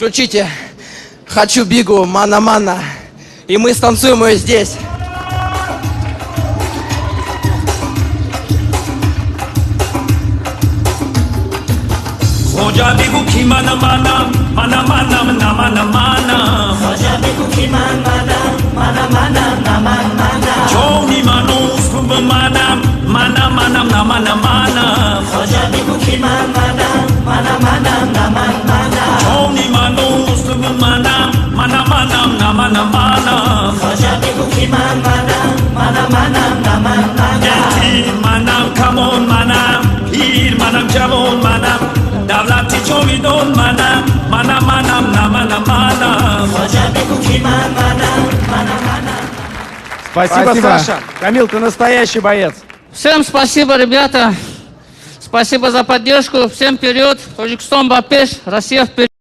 Включите «Хочу бигу, мана-мана». И мы станцуем ее здесь. Хоҷа, бигӯ, ки мана манам, мана манам, на мана манам. Хоҷа, бигӯ, ки ман манам, мана манам, на ман манам. Ҷони ману услуби манам, мана манам, на мана манам. Хоҷа, бигӯ, ки ман манам, мана манам, на ман манам. Ҷони ману услуби манам, мана манам, на мана манам. Хоҷа, бигӯ, ки ман манам, мана манам, на ман манам. Ятим манам, камон манам, пир манам, ҷавон манам, давлати ҷовидон манам, мана манам, на мана манам. Хоҷа, бигӯ, ки ман манам, мана манам. Спасибо, Спасибо. Саша. Камил, ты настоящий боец. Всем спасибо, ребята. Спасибо за поддержку. Всем вперед. Тоҷикистон ба пеш, Россия вперед.